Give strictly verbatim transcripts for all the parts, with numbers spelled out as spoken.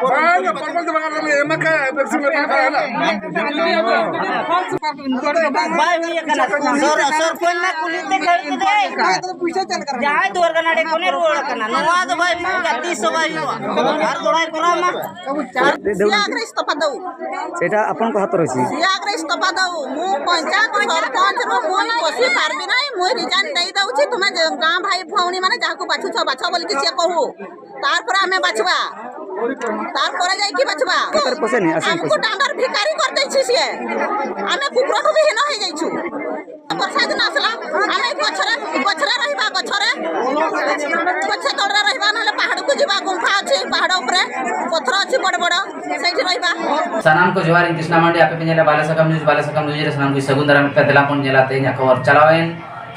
ᱵᱟᱝ, ᱯᱚᱨᱯᱚᱨ ᱫᱚ ᱵᱟᱝ ᱠᱟᱱᱟ, ᱮᱢ ᱟᱠᱟᱫ, ᱵᱷᱮᱠᱥᱤᱱ ᱮᱢ ᱟᱠᱟᱫ᱾ ᱵᱟᱭ ᱦᱩᱭ ᱟᱠᱟᱱᱟ᱾ ᱥᱚᱨ-, ᱥᱚᱨᱯᱚᱧᱪ ᱢᱟ ᱠᱩᱞᱦᱤ ᱛᱮ ᱠᱷᱟᱹᱲ ᱠᱮᱫᱟᱭ᱾ ᱡᱟᱦᱟᱸᱭ ᱫᱩᱣᱟᱨ ᱜᱟᱱᱟᱰᱮ ᱠᱷᱚᱱᱮ ᱨᱩᱣᱟᱹᱲ ᱟᱠᱟᱱᱟ, ᱱᱚᱣᱟ ᱫᱚ ᱵᱟᱭ ᱦᱩᱭᱩᱜᱼᱟ, ᱛᱤᱥ ᱦᱚᱸ ᱵᱟᱭ ᱦᱩᱭᱩᱜᱼᱟ᱾ ᱟᱨ ᱜᱚᱲᱟᱭ ᱠᱚᱨᱟᱣ ᱢᱟ᱾ ସିଏ ଆଗରେ ଇସ୍ତଫା ଦଉ। ସେଇଟା ଆପଣଙ୍କ ହାତ ରହିଛି। ସିଏ ଆଗରେ ଇସ୍ତଫା ଦଉ। ମୁଁ ପଞ୍ଚାୟତ ସରପଞ୍ଚରୁ ମୁଁ ବସି ପାରିବି ନାହିଁ। ମୁଁ ରିଜାଇନ୍ ଦେଇ ଦଉଛି। ତୁମେ ଯେ ଗାଁ ଭାଇ ଭଉଣୀମାନେ ଯାହାକୁ ବାଛୁଛ ବାଛ ବୋଲିକି ସିଏ କହୁ। ତାରପରେ ଆମେ ବାଛିବା। ତାରପରେ ଯାଇକି ବାଛିବା। ତାର ପଶେନି, ଆସେନି ଆମକୁ ପଶେନି। ଦାଣ୍ଡର ଭିକାରୀ କରିଦେଇଛି ସିଏ। ଆମେ କୁକୁରଠୁ ବି ହୀନ ହେଇଯାଇଛୁ। ବର୍ଷା ଦିନ ଆସିଲା, ଆମେ ଗଛରେ, ଗଛରେ ରହିବା, ଗଛରେ, ଗଛ ତଳରେ ରହିବା, ନହେଲେ ପାହାଡ଼କୁ ଯିବା। ଗୁମ୍ଫା ଅଛି ପାହାଡ଼ ଉପରେ, ପଥର ଅଛି ବଡ଼ ବଡ଼, ସେଇଠି ରହିବା। ᱥᱟᱱᱟᱢ ᱠᱚ ᱡᱚᱦᱟᱨ, ᱤᱧ ᱠᱨᱤᱥᱱᱟ ᱢᱟᱱᱰᱤ, ᱟᱯᱮ ᱯᱮ ᱧᱮᱞᱟ ᱵᱟᱞᱮ ᱥᱟᱠᱟᱢ ᱱᱤᱭᱩᱡᱽ᱾ ᱵᱟᱞᱮ ᱥᱟᱠᱟᱢ ᱱᱤᱭᱩᱡᱽ ᱨᱮ ᱥᱟᱱᱟᱢ ᱠᱚ ᱥᱟᱹᱜᱩᱱ ᱫᱟᱨᱟᱢ ᱯᱮ᱾ ᱫᱮᱞᱟ ᱵᱚᱱ ᱧᱮᱞᱟ ᱛᱮᱦᱮᱧᱟᱜ ᱠᱷᱚᱵᱚᱨ᱾ ᱪᱟᱞᱟᱣᱮᱱ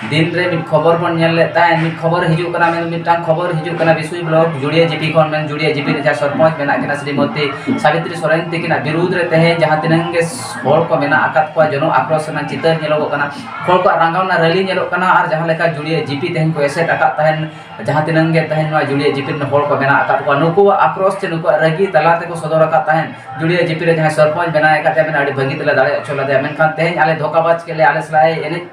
ᱫᱤᱱ ᱨᱮ ᱢᱤᱫ ᱠᱷᱚᱵᱚᱨ ᱵᱚᱱ ᱧᱮᱞ ᱞᱮᱫ ᱛᱟᱦᱮᱸᱫ, ᱢᱤᱫ ᱠᱷᱚᱵᱚᱨ ᱦᱤᱡᱩᱜ ᱠᱟᱱᱟ, ᱢᱮᱱ ᱢᱤᱫᱴᱟᱝ ᱠᱷᱚᱵᱚᱨ ᱦᱤᱡᱩᱜ ᱠᱟᱱᱟ ᱵᱤᱥᱩᱭ ᱵᱞᱚᱠ ᱡᱩᱲᱤᱭᱟᱹ ᱡᱤᱯᱤ ᱠᱷᱚᱱ᱾ ᱢᱮᱱ ᱡᱩᱲᱤᱭᱟᱹ ᱡᱤᱯᱤ ᱨᱮ ᱡᱟᱦᱟᱸ ᱥᱚᱨᱯᱚᱧᱪ ᱢᱮᱱᱟᱜ ᱠᱤᱱᱟ ᱥᱨᱤᱢᱚᱛᱤ ᱥᱟᱵᱤᱛᱨᱤ ᱥᱚᱨᱮᱱ, ᱛᱤᱠᱤᱱᱟᱜ ᱵᱤᱨᱩᱫᱽ ᱨᱮ ᱛᱮᱦᱮᱧ ᱡᱟᱦᱟᱸ ᱛᱤᱱᱟᱹᱝ ᱜᱮ ᱦᱚᱲ ᱠᱚ ᱢᱮᱱᱟᱜ ᱟᱠᱟᱫ ᱠᱚᱣᱟ, ᱡᱚᱱᱚ ᱟᱠᱨᱳᱥ ᱨᱮᱱᱟᱜ ᱪᱤᱛᱟᱹᱨ ᱧᱮᱞᱚᱜᱚᱜ ᱠᱟᱱᱟ, ᱦᱚᱲ ᱠᱚᱣᱟᱜ ᱨᱟᱸᱜᱟᱣᱱᱟ ᱨᱮᱞᱤ ᱧᱮᱞᱚᱜ ᱠᱟᱱᱟ᱾ ᱟᱨ ᱡᱟᱦᱟᱸ ᱞᱮᱠᱟ ᱡᱩᱲᱤᱭᱟᱹ ᱡᱤᱯᱤ ᱛᱮᱦᱮᱧ ᱠᱚ ᱮᱥᱮᱫ ᱟᱠᱟᱫ ᱛᱟᱦᱮᱱ, ᱡᱟᱦᱟᱸ ᱛᱤᱱᱟᱹᱝ ᱜᱮ ᱛᱮᱦᱮᱧ ᱱᱚᱣᱟ ᱡᱩᱲᱤᱭᱟᱹ ᱡᱤᱯᱤ ᱨᱮᱱ ᱦᱚᱲ ᱠᱚ ᱢᱮᱱᱟᱜ ᱟᱠᱟᱫ ᱠᱚᱣᱟ, ᱱᱩᱠᱩᱣᱟᱜ ᱟᱠᱨᱳᱥ ᱪᱮ ᱱᱩᱠᱩᱣᱟᱜ ᱨᱟᱹᱜᱤ ᱛᱟᱞᱟ ᱛᱮᱠᱚ ᱥᱚᱫᱚᱨ ᱟᱠᱟᱫ ᱛᱟᱦᱮᱸᱱ᱾ ᱡᱩᱲᱤᱭᱟᱹ ᱡᱤᱯᱤ ᱨᱮ ᱡᱟᱦᱟᱸᱭ ᱥᱚᱨᱯᱚᱧᱪ ᱵᱮᱱᱟᱣ ᱟᱠᱟᱫ ᱛᱟᱦᱮᱸ, ᱟᱹᱰᱤ ᱵᱷᱟᱹᱜᱤ ᱛᱮᱞᱮ ᱫᱟᱲᱮ ᱦᱚᱪᱚ ᱞᱮᱫᱮᱭᱟ, ᱢᱮᱱᱠᱷᱟᱱ ᱛᱮᱦᱮᱧ ᱟᱞᱮ ᱫᱷᱳᱠᱟᱵᱟᱡᱽ ᱠᱮᱫ ᱞᱮᱭᱟ, ᱟᱞᱮ ᱥᱟᱞᱟᱜ ᱮ ᱮᱱᱮᱡ,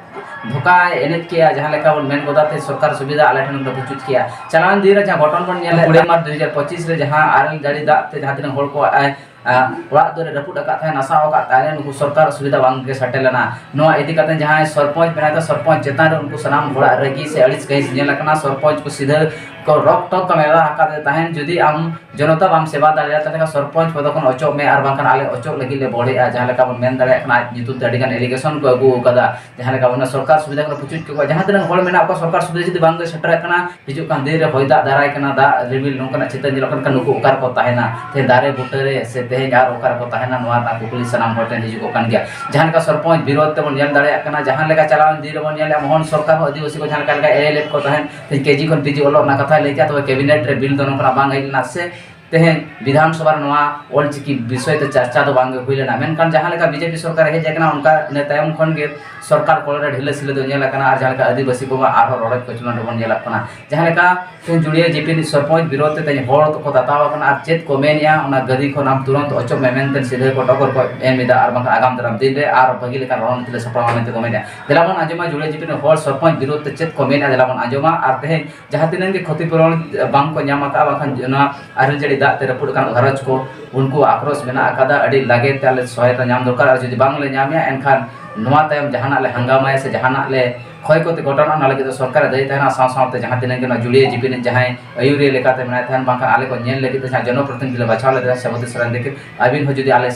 ᱫᱷᱳᱠᱟᱭ ᱮᱱᱮᱡ ᱠᱮᱜᱼᱟ᱾ ᱡᱟᱦᱟᱸ ᱞᱮᱠᱟ ᱵᱚᱱ ᱢᱮᱱ ᱜᱚᱫᱟ, ᱛᱮᱦᱮᱧ ᱥᱚᱨᱠᱟᱨ ᱥᱩᱵᱤᱫᱷᱟ ᱟᱞᱮ ᱴᱷᱮᱱ ᱫᱚ ᱯᱩᱪᱩᱡ ᱠᱮᱜᱼᱟ᱾ ᱪᱟᱞᱟᱣᱮᱱ ᱫᱤᱱ ᱨᱮ ᱡᱟᱦᱟᱸ ᱜᱷᱚᱴᱚᱱ ᱵᱚᱱ ᱧᱮᱞ ᱞᱮᱫ, ᱠᱩᱲᱤ ᱢᱟᱨᱪ ᱫᱩ ᱦᱟᱡᱟᱨ ᱯᱚᱸᱪᱤᱥ ᱨᱮ ᱡᱟᱦᱟᱸ ᱟᱨᱮᱞ ᱡᱟᱹᱲᱤ ᱫᱟᱜ ᱛᱮ ᱡᱟᱦᱟᱸ ᱛᱤᱱᱟᱹᱜ ᱦᱚᱲ ᱠᱚᱣᱟᱜ ᱮ ᱟᱸ, ᱚᱲᱟᱜ ᱫᱩᱣᱟᱹᱨ ᱨᱮ ᱨᱟᱹᱯᱩᱫ ᱟᱠᱟᱫ ᱛᱟᱦᱮᱸ, ᱱᱟᱥᱟᱣ ᱟᱠᱟᱫ ᱛᱟᱦᱮᱸ, ᱱᱩᱠᱩ ᱥᱚᱨᱠᱟᱨ ᱥᱩᱵᱤᱫᱷᱟ ᱵᱟᱝ ᱜᱮ ᱥᱮᱴᱮᱨ ᱞᱮᱱᱟ᱾ ᱱᱚᱣᱟ ᱤᱫᱤ ᱠᱟᱛᱮ ᱡᱟᱦᱟᱸᱭ ᱥᱚᱨᱯᱚᱧᱪ ᱢᱮᱱᱟᱭ ᱛᱟᱭ, ᱥᱚᱨᱯᱚᱧᱪ ᱪᱮᱛᱟᱱ ᱨᱮ ᱩᱱᱠᱩ ᱥᱟᱱᱟᱢ ᱦᱚᱲᱟᱜ ᱨᱟᱹᱜᱤ ᱥᱮ ᱟᱹᱲᱤᱥ ᱠᱟᱹᱦᱤᱥ ᱧᱮᱞ ᱟᱠᱟᱱᱟ᱾ ᱥᱚᱨᱯᱚᱧᱪ ᱠᱚ ᱥᱤᱫᱷᱟᱹ ᱠᱚ ᱨᱚᱠ ᱴᱚᱠ ᱠᱚ ᱢᱮᱛᱟ ᱟᱠᱟᱫᱮ ᱛᱟᱦᱮᱸᱱ, ᱡᱩᱫᱤ ᱟᱢ ᱡᱚᱱᱚᱛᱟ ᱵᱟᱢ ᱥᱮᱵᱟ ᱫᱟᱲᱮᱭᱟᱜᱼᱟ, ᱛᱟᱦᱚᱞᱮ ᱠᱷᱟᱱ ᱥᱚᱨᱯᱚᱧᱪ ᱯᱚᱫ ᱠᱷᱚᱱ ᱚᱪᱚᱜ ᱢᱮ, ᱟᱨ ᱵᱟᱝᱠᱷᱟᱱ ᱟᱞᱮ ᱚᱪᱚᱜ ᱞᱟᱹᱜᱤᱫ ᱞᱮ ᱵᱚᱲᱦᱮᱜᱼᱟ᱾ ᱡᱟᱦᱟᱸ ᱞᱮᱠᱟ ᱵᱚᱱ ᱢᱮᱱ ᱫᱟᱲᱮᱭᱟᱜ ᱠᱟᱱᱟ, ᱟᱡ ᱧᱩᱛᱩᱢ ᱛᱮ ᱟᱹᱰᱤ ᱜᱟᱱ allegation ᱠᱚ ᱟᱹᱜᱩ ᱟᱠᱟᱫᱟ᱾ ᱡᱟᱦᱟᱸ ᱞᱮᱠᱟ ᱚᱱᱟ ᱥᱚᱨᱠᱟᱨ ᱥᱩᱵᱤᱫᱷᱟ ᱠᱷᱚᱱ ᱯᱩᱪᱩᱡ ᱠᱚ, ᱡᱟᱦᱟᱸ ᱛᱤᱱᱟᱹᱜ ᱦᱚᱲ ᱢᱮᱱᱟᱜ ᱠᱚᱣᱟ, ᱥᱚᱨᱠᱟᱨ ᱥᱩᱵᱤᱫᱷᱟ ᱡᱩᱫᱤ ᱵᱟᱝ ᱜᱮ ᱥᱮᱴᱮᱨᱚᱜ ᱠᱟᱱᱟ, ᱦᱤᱡᱩᱜ ᱠᱟᱱ ᱫᱤᱱ ᱨᱮ ᱦᱚᱭ ᱫᱟᱜ ᱫᱟᱨᱟᱭ ᱠᱟᱱᱟ, ᱫᱟᱜ ᱨᱤᱢᱤᱞ ᱱᱚᱝᱠᱟᱱᱟᱜ ᱪᱤᱛᱟᱹᱨ ᱧᱮᱞᱚᱜ ᱠᱟᱱ ᱠᱷᱟᱱ, ᱱᱩᱠᱩ ᱚᱠᱟ ᱨᱮᱠᱚ ᱛᱟᱦᱮᱱᱟ? ᱛᱮᱦᱮᱧ ᱫᱟᱨᱮ ᱵᱩᱴᱟᱹ ᱨᱮ ᱥᱮ ᱛᱮᱦᱮᱧ ᱟᱨ ᱚᱠᱟ ᱨᱮᱠᱚ ᱛᱟᱦᱮᱱᱟ? ᱱᱚᱣᱟ ᱨᱮᱱᱟᱜ ᱠᱩᱠᱞᱤ ᱥᱟᱱᱟᱢ ᱦᱚᱲ ᱴᱷᱮᱱ ᱦᱤᱡᱩᱜᱚᱜ ᱠᱟᱱ ᱜᱮᱭᱟ᱾ ᱡᱟᱦᱟᱸ ᱞᱮᱠᱟ ᱥᱚᱨᱯᱚᱧᱪ ᱵᱤᱨᱳᱫᱷ ᱛᱮᱵᱚᱱ ᱧᱮᱞ ᱫᱟᱲᱮᱭᱟᱜ ᱠᱟᱱᱟ, ᱡᱟᱦᱟᱸ ᱞᱮᱠᱟ ᱪᱟᱞᱟᱣᱮᱱ ᱫᱤᱱ ᱨᱮᱵᱚᱱ ᱧᱮᱞᱮᱫᱼᱟ, ᱢᱳᱦᱚᱱ ᱥᱚᱨᱠᱟᱨ ᱦᱚᱸ ᱟᱹᱫᱤᱵᱟᱹᱥᱤ ᱠᱚ ᱡᱟᱦᱟᱸ ᱞᱮᱠᱟ ᱞᱮᱠᱟ ᱮᱲᱮ ᱞᱮᱫ ᱠᱚ ᱛᱟᱦᱮᱸᱫ, ᱛᱮᱦᱮᱧ ᱠᱮᱡᱤ ᱠᱷᱚᱱ ᱯᱤᱡᱤ ᱚᱞᱚᱜ ᱨᱮᱱᱟᱜ ᱠᱟᱛᱷᱟᱭ ᱞᱟᱹᱭ ᱠᱮᱫᱼᱟ, ᱛᱚᱵᱮ ᱠᱮᱵᱤᱱᱮᱴ ᱨᱮ ᱵᱤᱞ ᱫᱚ ᱱᱚᱝᱠᱟᱱᱟᱜ ᱵᱟᱝ ᱦᱮᱡ ᱞᱮᱱᱟ ᱥᱮ ᱛᱮᱦᱮᱧ ᱵᱤᱫᱷᱟᱱ ᱥᱚᱵᱷᱟ ᱨᱮ ᱱᱚᱣᱟ ᱚᱞ ᱪᱤᱠᱤ ᱵᱤᱥᱚᱭ ᱛᱮ ᱪᱟᱨᱪᱟ ᱫᱚ ᱵᱟᱝ ᱜᱮ ᱦᱩᱭ ᱞᱮᱱᱟ, ᱢᱮᱱᱠᱷᱟᱱ ᱡᱟᱦᱟᱸ ᱞᱮᱠᱟ ᱵᱤᱡᱮᱯᱤ ᱥᱚᱨᱠᱟᱨ ᱦᱮᱡ ᱟᱠᱟᱱᱟ, ᱚᱱᱠᱟ ᱤᱱᱟᱹ ᱛᱟᱭᱚᱢ ᱠᱷᱚᱱ ᱜᱮ ᱥᱚᱨᱠᱟᱨ ᱠᱚ ᱨᱮ ᱰᱷᱤᱞᱟᱹ ᱥᱤᱞᱟᱹ ᱫᱚ ᱧᱮᱞ ᱟᱠᱟᱱᱟ᱾ ᱟᱨ ᱡᱟᱦᱟᱸ ᱞᱮᱠᱟ ᱟᱹᱫᱤᱵᱟᱹᱥᱤ ᱠᱚᱢᱟ ᱟᱨᱦᱚᱸ ᱨᱚᱰᱚᱡ ᱠᱚᱪᱞᱚᱱ ᱨᱮᱵᱚᱱ ᱧᱮᱞᱚᱜ ᱠᱟᱱᱟ᱾ ᱡᱟᱦᱟᱸ ᱞᱮᱠᱟ ᱛᱮᱦᱮᱧ ᱡᱩᱲᱤᱭᱟᱹ ᱡᱤᱯᱤ ᱨᱤᱱᱤᱡ ᱥᱚᱨᱯᱚᱧᱪ ᱵᱤᱨᱳᱫᱷ ᱛᱮ ᱛᱮᱦᱮᱧ ᱦᱚᱲ ᱠᱚ ᱛᱟᱛᱟᱣ ᱟᱠᱟᱱᱟ, ᱟᱨ ᱪᱮᱫ ᱠᱚ ᱢᱮᱱᱮᱜᱼᱟ, ᱚᱱᱟ ᱜᱟᱹᱰᱤ ᱠᱷᱚᱱ ᱟᱢ ᱛᱩᱨᱟᱹᱱᱛ ᱚᱪᱚᱜ ᱢᱮ ᱢᱮᱱᱛᱮ ᱥᱤᱫᱷᱟᱹ ᱠᱚ ᱴᱚᱜᱚᱨ ᱠᱚ ᱮᱢ ᱮᱫᱟ, ᱟᱨ ᱵᱟᱝᱠᱷᱟᱱ ᱟᱜᱟᱢ ᱫᱟᱨᱟᱢ ᱫᱤᱱ ᱨᱮ ᱟᱨ ᱵᱷᱟᱹᱜᱤ ᱞᱮᱠᱟᱱ ᱨᱚᱲ ᱱᱤᱛᱤ ᱞᱮ ᱥᱟᱯᱲᱟᱣᱟ ᱢᱮᱱᱛᱮ ᱠᱚ ᱢᱮᱱᱮᱫᱼᱟ᱾ ᱫᱮᱞᱟ ᱵᱚᱱ ᱟᱸᱡᱚᱢᱟ ᱡᱩᱲᱤᱭᱟᱹ ᱡᱤᱯᱤ ᱨᱤᱱᱤᱡ ᱦᱚᱲ ᱥᱚᱨᱯᱚᱧᱪ ᱵᱤᱨᱳᱫᱷ ᱛᱮ ᱪᱮᱫ ᱠᱚ ᱢᱮᱱᱮᱫᱼᱟ, ᱫᱮᱞᱟ ᱵᱚᱱ ᱟᱸᱡᱚᱢᱟ᱾ ᱟᱨ ᱛᱮᱦᱮᱧ ᱡᱟᱦᱟᱸ ᱛᱤᱱᱟᱹᱜ ᱜᱮ ᱠᱷᱚᱛᱤ ᱯᱩᱨᱚᱱ ᱵᱟᱝ ᱠᱚ ᱧᱟᱢ ᱟᱠᱟᱫᱼᱟ, ᱵᱟᱝᱠᱷᱟᱱ ᱱᱚᱣᱟ ᱟᱹᱨᱤ ᱡᱟᱹᱲᱤ ᱫᱟᱜ ᱛᱮ ᱨᱟᱹᱯᱩᱫ ᱟᱠᱟᱱ ᱜᱷᱟᱨᱚᱸᱡᱽ ᱠᱚ, ᱩᱱᱠᱩᱣᱟᱜ ᱟᱠᱨᱳᱥ ᱢᱮᱱᱟᱜ ᱟᱠᱟᱫᱟ, ᱟᱹᱰᱤ ᱞᱟᱜᱮ ᱛᱮ ᱟᱞᱮ ᱥᱚᱦᱟᱭᱚᱛᱟ ᱧᱟᱢ ᱫᱚᱨᱠᱟᱨ᱾ ᱟᱨ ᱡᱩᱫᱤ ᱵᱟᱝ ᱞᱮ ᱧᱟᱢᱮᱜᱼᱟ, ᱮᱱᱠᱷᱟᱱ ᱱᱚᱣᱟ ᱛᱟᱭᱚᱢ ᱡᱟᱦᱟᱱᱟᱜ ᱞᱮ ᱦᱟᱝᱜᱟᱢᱟᱭᱟ ᱥᱮ ᱡᱟᱦᱟᱱᱟᱜ ᱞᱮ ᱠᱷᱚᱭ ᱠᱷᱚᱛᱤ ᱜᱷᱚᱴᱚᱱᱟ, ᱚᱱᱟ ᱞᱟᱹᱜᱤᱫ ᱫᱚ ᱥᱚᱨᱠᱟᱨᱟᱜ ᱫᱟᱹᱭᱤ ᱛᱟᱦᱮᱱᱟ᱾ ᱥᱟᱶ ᱥᱟᱶᱛᱮ ᱡᱟᱦᱟᱸ ᱛᱤᱱᱟᱹᱜ ᱜᱮ ᱱᱚᱣᱟ ᱡᱩᱲᱤᱭᱟᱹ ᱡᱤᱯᱤ ᱨᱤᱱᱤᱡ ᱡᱟᱦᱟᱸᱭ ᱟᱹᱭᱩᱨᱤᱭᱟᱹ ᱞᱮᱠᱟᱛᱮ ᱢᱮᱱᱟᱭ ᱛᱟᱦᱮᱱ, ᱵᱟᱝᱠᱷᱟᱱ ᱟᱞᱮ ᱠᱚ ᱧᱮᱞ ᱞᱟᱹᱜᱤᱫ ᱛᱮ ᱡᱟᱦᱟᱸ ᱡᱚᱱᱚᱯᱨᱚᱛᱤᱱᱤᱫᱷᱤ ᱞᱮ ᱵᱟᱪᱷᱟᱣ ᱞᱮᱫᱮᱭᱟ ᱥᱮᱵᱚᱛᱤ ᱥᱚᱨᱮᱱ ᱛᱤᱠᱤᱱ, ᱟᱹᱵᱤᱱ ᱦᱚᱸ ᱡᱩᱫᱤ ᱟᱞᱮ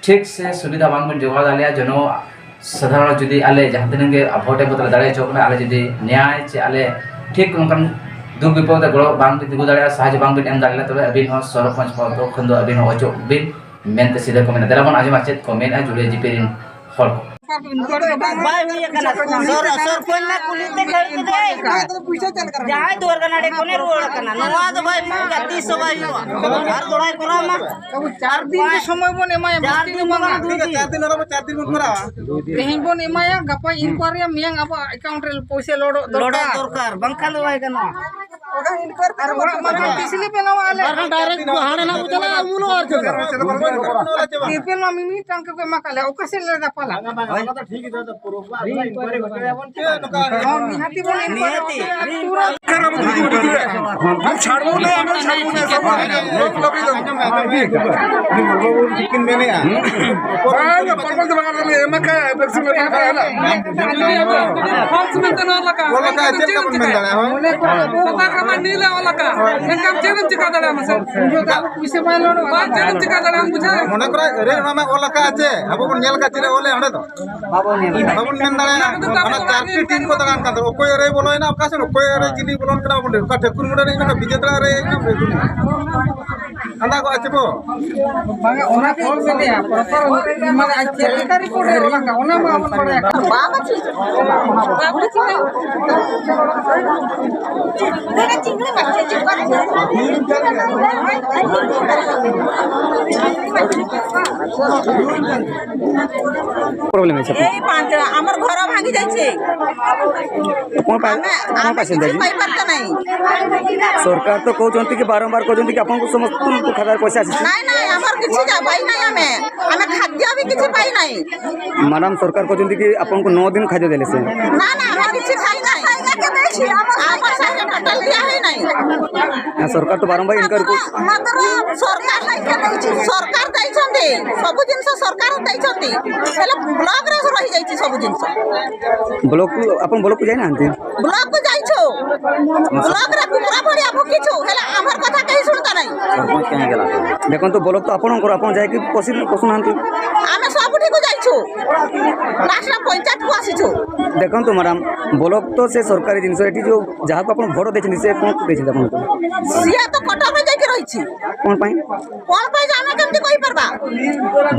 ᱴᱷᱤᱠ ᱥᱮ ᱥᱩᱵᱤᱫᱷᱟ ᱵᱟᱝ ᱵᱤᱱ ᱡᱚᱜᱟᱣ ᱫᱟᱲᱮᱭᱟᱜᱼᱟ, ᱡᱚᱱᱚ ᱥᱟᱫᱷᱟᱨᱚᱱ ᱡᱩᱫᱤ ᱟᱞᱮ ᱡᱟᱦᱟᱸ ᱛᱤᱱᱟᱹᱜ ᱜᱮ ᱵᱷᱳᱴ ᱮᱢ ᱠᱟᱛᱮ ᱞᱮ ᱫᱟᱲᱮ ᱦᱚᱪᱚ ᱠᱟᱱᱟ, ᱟᱞᱮ ᱡᱩᱫᱤ ᱱᱮᱭᱟᱭ ᱪᱮ ᱟᱞᱮ ᱴᱷᱤᱠ ᱚᱱᱠᱟᱱ ᱫᱩᱠ ᱵᱤᱯᱚᱫ ᱨᱮ ᱜᱚᱲᱚ ᱵᱟᱝ ᱵᱤᱱ ᱛᱤᱸᱜᱩ ᱫᱟᱲᱮᱭᱟᱜᱼᱟ, ᱥᱟᱦᱟᱡᱽᱡᱚ ᱵᱟᱝ ᱵᱤᱱ ᱮᱢ ᱫᱟᱲᱮᱭᱟᱜᱼᱟ, ᱛᱚᱵᱮ ᱟᱹᱵᱤᱱ ᱦᱚᱸ ᱥᱚᱨᱯᱚᱧᱪ ᱯᱚᱫ ᱠᱷᱚᱱ ᱫᱚ ᱟᱹᱵᱤᱱ ᱦᱚᱸ ᱚᱪᱚᱜ ᱵᱤᱱ ᱢᱮᱱᱛᱮ ᱥᱤᱫᱷᱟᱹ ᱠᱚ ᱢᱮᱱᱟ᱾ ᱫᱮᱞᱟ ᱵᱚᱱ ᱟᱸᱡᱚᱢᱟ ᱪᱮᱫ ᱠᱚ ᱢᱮᱱᱟ ᱡᱩᱲᱤᱭᱟᱹ ᱡᱤᱯᱤ ᱨᱤᱱ ᱦᱚᱲ ᱠᱚ᱾ ᱵᱟᱭ ᱦᱩᱭ ᱟᱠᱟᱱᱟ᱾ ᱥᱚᱨ-, ᱥᱚᱨᱯᱚᱧᱪ ᱢᱟ ᱠᱩᱞᱦᱤ ᱛᱮ ᱠᱷᱟᱹᱲ ᱠᱮᱫᱟᱭ᱾ ᱡᱟᱦᱟᱸᱭ ᱫᱩᱣᱟᱹᱨ ᱜᱟᱱᱟᱰᱮ ᱠᱷᱚᱱᱮ ᱨᱩᱣᱟᱹᱲ ᱟᱠᱟᱱᱟ, ᱱᱚᱣᱟ ᱫᱚ ᱵᱟᱭ ᱦᱩᱭᱩᱜᱼᱟ, ᱛᱤᱥ ᱦᱚᱸ ᱵᱟᱭ ᱦᱩᱭᱩᱜᱼᱟ᱾ ᱟᱨ ᱫᱚᱦᱲᱟᱭ ᱠᱚᱨᱟᱣ ᱢᱟ᱾ ᱟᱵᱚ ᱪᱟᱨ ᱫᱤᱱ ᱜᱮ ᱥᱚᱢᱚᱭ ᱵᱚᱱ ᱮᱢᱟᱭᱟ, ᱪᱟᱨ ᱵᱟᱹᱲᱛᱤ ᱫᱤᱱ ᱫᱚ ᱵᱟᱝ, ᱵᱟᱝ, ᱫᱩ ᱴᱷᱤᱠ ᱟᱪᱷᱮ, ᱫᱤᱱ᱾ ᱪᱟᱨ ᱫᱤᱱ ᱟᱨ ᱟᱵᱚ ᱪᱟᱨ ᱫᱤᱱ ᱵᱚᱱ ᱠᱚᱨᱟᱣᱟ᱾ ᱛᱮᱦᱮᱧ ᱵᱚᱱ ᱮᱢᱟᱭᱟ, ᱜᱟᱯᱟ ᱤᱱᱠᱩᱭᱟᱨᱤᱭᱟ, ᱢᱮᱭᱟᱝ ᱟᱵᱚᱣᱟᱜ ᱮᱠᱟᱣᱩᱱᱴ ᱨᱮ ᱯᱩᱭᱥᱟᱹ ᱞᱳᱰᱚᱜ ᱞᱳᱰᱚᱜ ᱫᱚᱨᱠᱟᱨ᱾ ᱫᱚᱨᱠᱟᱨ, ᱵᱟᱝᱠᱷᱟᱱ ᱫᱚ ᱵᱟᱭ ᱜᱟᱱᱚᱜᱼᱟ᱾ ᱟᱨ ᱚᱲᱟᱜ ᱢᱟ ᱛᱤᱥ ᱞᱮ ᱵᱮᱱᱟᱣᱟ ᱟᱞᱮ? ᱵᱟᱠᱷᱟᱱ ᱰᱟᱭᱨᱮᱠᱴ ᱩᱱᱠᱩ ᱦᱟᱸᱰᱮ ᱱᱟᱜ ᱠᱚ ᱪᱟᱞᱟᱜᱼᱟ, ᱩᱢᱩᱞᱚᱜᱼᱟ ᱟᱨ ᱪᱮᱫ? ᱛᱤᱨᱯᱤᱞ ᱢᱟ ᱢᱤᱢᱤᱫ ᱴᱟᱝ ᱠᱚ ᱮᱢᱟ ᱠᱟᱜ ᱞᱮᱭᱟ, ᱚᱠᱟ ᱥᱮᱫ ᱞᱮ ᱫᱟᱯᱟᱞᱟ? ᱦᱳᱭ᱾ ᱦᱚᱸ, ᱱᱤᱦᱟᱹᱛᱤ ᱵᱚᱱ ᱮᱢ ᱱᱤᱦᱟᱹᱛᱤ᱾ ᱠᱚᱣᱟ᱾ ᱟᱢ ᱪᱷᱟᱲᱵᱚᱱ ᱮ, ᱟᱢ ᱪᱷᱟᱲᱵᱚᱱ ᱮ, ᱥᱟᱵᱚᱱ ᱮ᱾ ᱵᱟᱝ, ᱯᱚᱨᱯᱚᱨ ᱫᱚ ᱵᱟᱝ ᱮᱢ ᱠᱟᱜ, ᱵᱷᱮᱠᱥᱤᱱ ᱮᱢ ᱠᱟᱜ᱾ ᱚᱞ ᱟᱠᱟᱫ ᱪᱮᱫ ᱞᱮᱠᱟ ᱵᱚᱱ ᱢᱮᱱ ᱫᱟᱲᱮᱭᱟᱜᱼᱟ? ᱦᱳᱭ᱾ ᱥᱟᱛᱟᱠ ᱨᱮᱢᱟ ᱱᱤᱞ ᱮ ᱚᱞ ᱟᱠᱟᱫ, ᱢᱮᱱᱠᱷᱟᱱ ᱪᱮᱫ ᱮᱢ ᱪᱤᱠᱟ ᱫᱟᱲᱮᱭᱟᱜᱼᱟ ᱢᱟᱥᱮ? ᱵᱟᱝ, ᱪᱮᱫ ᱮᱢ ᱪᱤᱠᱟ ᱫᱟᱲᱮᱭᱟᱜᱼᱟ ᱵᱩᱡᱷᱟᱹᱣ? ᱢᱚᱱᱮ ᱠᱚᱨᱚ ᱟᱹᱨᱤ ᱚᱱᱟ ᱢᱟ ᱚᱞ ᱟᱠᱟᱫ ᱪᱮ, ᱟᱵᱚ ᱵᱚᱱ ᱧᱮᱞ ᱟᱠᱟᱫ ᱪᱮᱫ ᱮ ᱚᱞᱮ ᱚᱸᱰᱮ ᱫᱚ? ᱵᱟᱵᱚᱱ ᱢᱮᱱ ᱫᱟᱲᱮᱭᱟᱜᱼᱟ᱾ ᱚᱱᱟ ᱪᱟᱨᱴᱤ ᱴᱤᱢ ᱠᱚ ᱫᱟᱬᱟᱱ ᱠᱟᱱ ᱫᱚ, ᱚᱠᱚᱭ ᱨᱮᱭ ᱵᱚᱞᱚᱭᱮᱱᱟ ᱚᱠᱟ ᱥᱮᱫ, ᱚᱠᱚᱭ ᱨᱮ ᱪᱤᱞᱤ ᱵᱚᱞᱚᱱ ᱠᱟᱱᱟ ᱵᱟᱵᱚᱱ ᱞᱟᱹᱭ, ᱚᱠᱟ ᱴᱷᱟᱹᱠᱩᱨ ᱢᱩᱸᱰᱟ ᱨᱮ ᱦᱮᱡ ᱮᱱᱟ, ᱵᱤᱡᱮᱛᱟᱲᱟ ᱨᱮ ᱦᱮᱡ ᱮᱱᱟ, ᱠᱷᱟᱸᱰᱟ ᱠᱚᱜᱼᱟ ᱪᱮ ᱵᱚ? ᱵᱟᱝᱟ, ᱚᱱᱟ ᱜᱮ ᱤᱧ ᱢᱮᱱᱮᱫᱼᱟ, ᱯᱨᱚᱯᱟᱨ ᱢᱟᱱᱮ ᱟᱡ ᱪᱮᱫ ᱞᱮᱠᱟ ᱨᱤᱯᱳᱨᱴ ᱨᱮ ᱚᱞ ᱟᱠᱟᱫ, ᱚᱱᱟ ᱢᱟ ᱵᱟᱵᱚᱱ ᱵᱟᱲᱟᱭᱟ᱾ ᱵᱟᱝ ᱵᱟᱹᱪᱩᱜ, ᱵᱟᱝ ᱵᱟᱹᱪᱩᱜ᱾ ପ୍ରୋବ୍ଲେମ୍ ହେଇଛି ଆପଣଙ୍କର? ଏଇ ପାଞ୍ଚ, ଆମର ଘର ଭାଙ୍ଗି ଯାଇଛି। ଆପଣ ପା-, ଆମେ, ଆପଣ ଆମେ ପାଇଛନ୍ତି କିଛି ଆଜି? ପାଇପାରିବା ନାହିଁ। ସରକାର ତ କହୁଛନ୍ତି କି, ବାରମ୍ବାର କହୁଛନ୍ତି କି ଆପଣଙ୍କୁ ସମସ୍ତଙ୍କୁ ଖାତାରେ ପଇସା ଆସିଛି। ନାଇଁ, ନାଇଁ, ଆମର କିଛି ଯା-, ପାଇନାହିଁ ଆମେ। ଆମେ ଖାଦ୍ୟ ବି କିଛି ପାଇନାହିଁ। ମ୍ୟାଡାମ, ସରକାର କହୁଛନ୍ତି କି ଆପଣଙ୍କୁ ନଅ ଦିନ ଖାଦ୍ୟ ଦେଲେ ସେ। ନା, ନା, ଆମେ କିଛି ଖାଇନାହିଁ। ଆମ ସାହିରେ ଟୋଟାଲ ଦିଆ ହେଇନାହିଁ। ନା, ସରକାର ତ ବାରମ୍ବାର ଇନକ୍ୱାରି କରୁ- ମାତ୍ର, ମାତ୍ର ସରକାର, ସରକାର ଦେଇଛନ୍ତି, ସବୁ ଜିନିଷ ସରକାର ଦେଇଛନ୍ତି, ହେଲେ ବ୍ଲକରେ ରହିଯାଇଛି ସବୁ ଜିନିଷ। ବ୍ଲକକୁ, ଆପଣ ବ୍ଲକକୁ ଯାଇନାହାନ୍ତି? ବ୍ଲକକୁ ଯାଇଛୁ, ବ୍ଲକରେ କୁକୁର ଭଳିଆ ଭୁକିଛୁ, ହେଲେ ଆମର କଥା କେହି ଶୁଣୁତା ନାହିଁ। ଦେଖନ୍ତୁ, ବ୍ଲକ ତ ଆପଣଙ୍କର, ଆପଣ ଯାଇକି ପଶି-, ପଶୁନାହାନ୍ତି। ଆମେ ସବୁଠିକୁ ଯାଇଛୁ, ଲାଷ୍ଟ ପଞ୍ଚାୟତକୁ ଆସିଛୁ। ଦେଖନ୍ତୁ ମ୍ୟାଡାମ, ବ୍ଲକ ତ ସେ ସରକାରୀ ଜିନିଷ, ଏଠି ଯୋଉ ଯାହାକୁ ଆପଣ ଭୋଟ ଦେଇଛନ୍ତି, ସେ କଣ ଦେଇଛନ୍ତି ଆପଣଙ୍କୁ? ସିଏ ତ କଟକରେ ଯାଇକି ରହିଛି। କଣ ପାଇଁ? କଣ ପାଇଁ ଯେ ଆମେ କେମିତି କହିପାରିବା?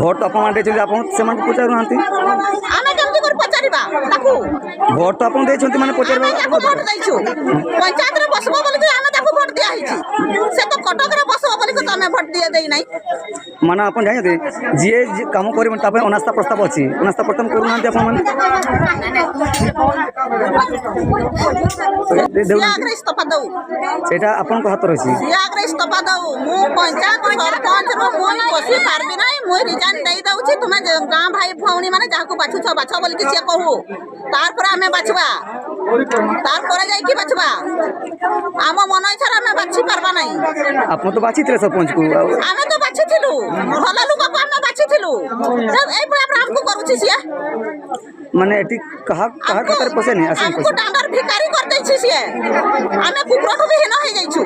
ଭୋଟ ତ ଆପଣମାନେ ଦେଇଛନ୍ତି, ଆପଣ ସେମାନଙ୍କୁ ପଚାରୁନାହାନ୍ତି। ଆମେ କେମିତି କରି ପଚାରିବା ତାକୁ? ଭୋଟ ତ ଆପଣ ଦେଇଛନ୍ତି, ମାନେ ପଚାରିବା। ଆମେ ତାକୁ ଭୋଟ ଦେଇଛୁ, ପଞ୍ଚାୟତରେ ବସିବ ବୋଲିକି ଆମେ ତାକୁ ଭୋଟ ଦିଆ ହେଇଛି। ସେ ତ କଟକରେ ବସିବ ବୋଲିକି ତ ଆମେ ଭୋଟ ଦିଆ ଦେଇନାହିଁ। ମାନେ ଆପଣ ଜାଣିଛନ୍ତି, ଯିଏ, ଯିଏ କାମ କରିବନି, ତା ପାଇଁ ଅନାସ୍ଥା ପ୍ରସ୍ତାବ ଅଛି। ଅନାସ୍ଥା ପ୍ରସ୍ତାବ କରୁନାହାନ୍ତି ଆପଣମାନେ। ଦେ-, ଦେଉନାହାନ୍ତି। ସିଏ ଆଗରେ ଇସ୍ତଫା ଦଉ। ସେଇଟା ଆପଣଙ୍କ ହାତରେ ଅଛି। ସିଏ ଆଗରେ ଇସ୍ତଫା ଦଉ। ମୁଁ ପଞ୍ଚାୟତ ସରପଞ୍ଚରୁ ମୁଁ ବସି ପାରିବି ନାହିଁ। ମୁଁ ରିଜାଇନ୍ ଦେଇ ଦଉଛି। ତୁମେ ଯେ ଗାଁ ଭାଇ ଭଉଣୀମାନେ ଯାହାକୁ ବାଛୁଛ, ବାଛ ବୋଲିକି ସିଏ କହୁ। ତାରପରେ ଆମେ ବାଛିବା। ତାରପରେ ଯାଇକି ବାଛିବା। ଆମ ମନ ଇଚ୍ଛାରେ ଆମେ ବାଛି ପାରିବା ନାହିଁ। ଆପଣ ତ ବାଛିଥିଲେ ସରପଞ୍ଚକୁ, ଆଉ ଆମେ ତ ବାଛିଥିଲୁ। ଭଲ ଲୋକକୁ ଆମେ ବାଛିଥିଲୁ। ତ ଏଇଭଳିଆ ପୁରା ଆମକୁ କରୁଛି ସିଏ। ମାନେ ଏଠି କାହା, କାହା ଆମକୁ, ଖାତାରେ ପଶେନି, ଆସିନି ଆମକୁ ପଇସା? ଦାଣ୍ଡର ଭିକାରୀ କରିଦେଇଛି ସିଏ। ଆମେ କୁକୁରଠୁ ବି ହୀନ ହେଇଯାଇଛୁ।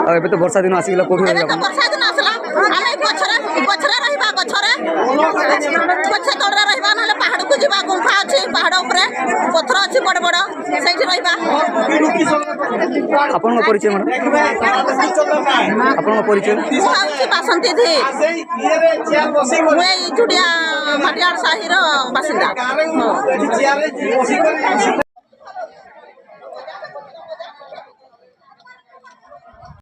ଆଉ ଏବେ ତ ବର୍ଷା ଦିନ ଆସିଗଲା, କୋଉଠି ଏବେ ରହିବା ତ ଆପଣ? ବର୍ଷା ଦିନ ଆସିଲା, ଆମେ ଗଛରେ, ଗଛରେ ରହିବା, ଗଛରେ, ଗଛ ତଳରେ ରହିବା, ନହେଲେ ପାହାଡ଼କୁ ଯିବା, ଗୁମ୍ଫା ଅଛି, ପାହାଡ଼ ଉପରେ ପଥର ଅଛି ବଡ଼ ବଡ଼, ସେଇଠି ରହିବା। ଆପଣଙ୍କ ପରିଚୟ, ମ୍ୟାଡ଼ାମ? ଆପଣଙ୍କ ପରିଚୟ? ମୁଁ ହେଉଛି ବାସନ୍ତୀ ଧୀ। ମୁଁ ଏଇ ଚୁଡ଼ିଆ ଭାଟିଆଳ ସାହିର ବାସିନ୍ଦା।